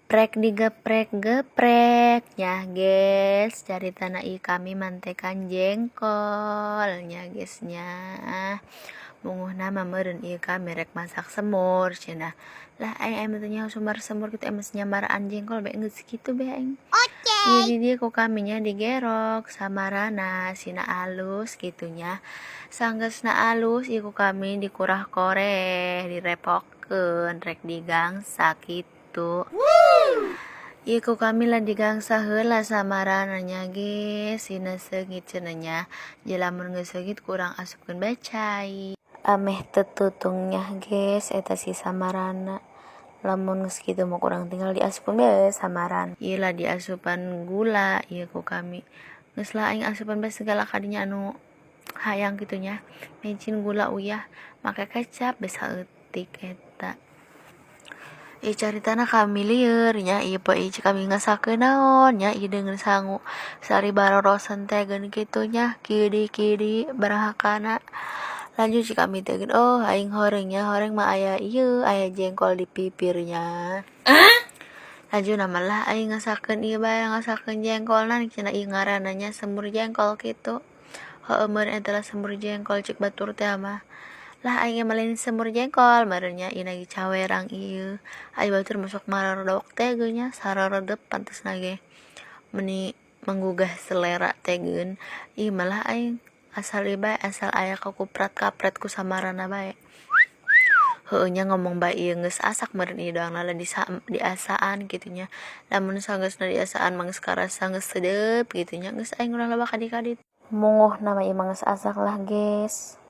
Geprek digeprek-geprek nya guys, caritana ieu kami mantekan jengkol nya guys nya. Munguhna mah meureun ieu kami rek masak semur cenah. Lah, aing aing mah teu nyaho sumbar semur kitu, aing mah nyamaraan jengkol bae geus kitu bae aing. Ieu di dieu ku kami nya digerok samarana sina alus kitu nya. Sanggeusna alus, ieu ku kami dikurah-koreh, direpokeun rek digangsa kitu. Ieu ku kami lah digangsa heula samarana nya guys, sina seungit cenah nya. Je lamun geus seungit, kurang asupkeun bae cai. Ameh teu tutung nya guys eta si samarana. Lamun geus kitu mah kurang tinggal diasupkeun bae samaran. Ieu lah diasupan gula ieu ku kami. Geus lah, aing asupan bae segala kadinya anu hayang kitu nya. Mecin, gula, uyah, make kecap bae saeutik eta. Ieu caritana kami lieur nya ieu poe ieu kami ngasakeun naon nya, ieu deungeun sangu sari barorosen teh geun kitu nya, kieu deui, kieu deui barahakana. Lanjut si kami teh, oh, aing horeng nya, horeng mah aya ieu, aya jengkol di pipirnya. Laju mah lah aing ngasakeun ieu bae, ngasakeun jengkolna cenah, ieu ngaranna nya semur jengkol kitu. Heueuh, meureun eta lah semur jengkol cek batur teh mah. Lah, aing mah lain semur jengkol meureun nya, ieu lagi cawerang ieu. Ai batur masuk mararodok teh geun nya, sararedep pantesna ge. Meuni menggugah selera teh geun. Ieu malah aing asal ieu bae, asal aya kakuprat-kapret ku samarana bae. Heueuh nya, ngomong bae ieu geus asak meureun ieu doang lah diasaan kitu nya. Lamun sanggeusna diasaan mah geus karasa geus seudeup kitu nya, geus aing ulah loba kadi-kadi. Munguhna mah ieu mah geus asak lah, guys.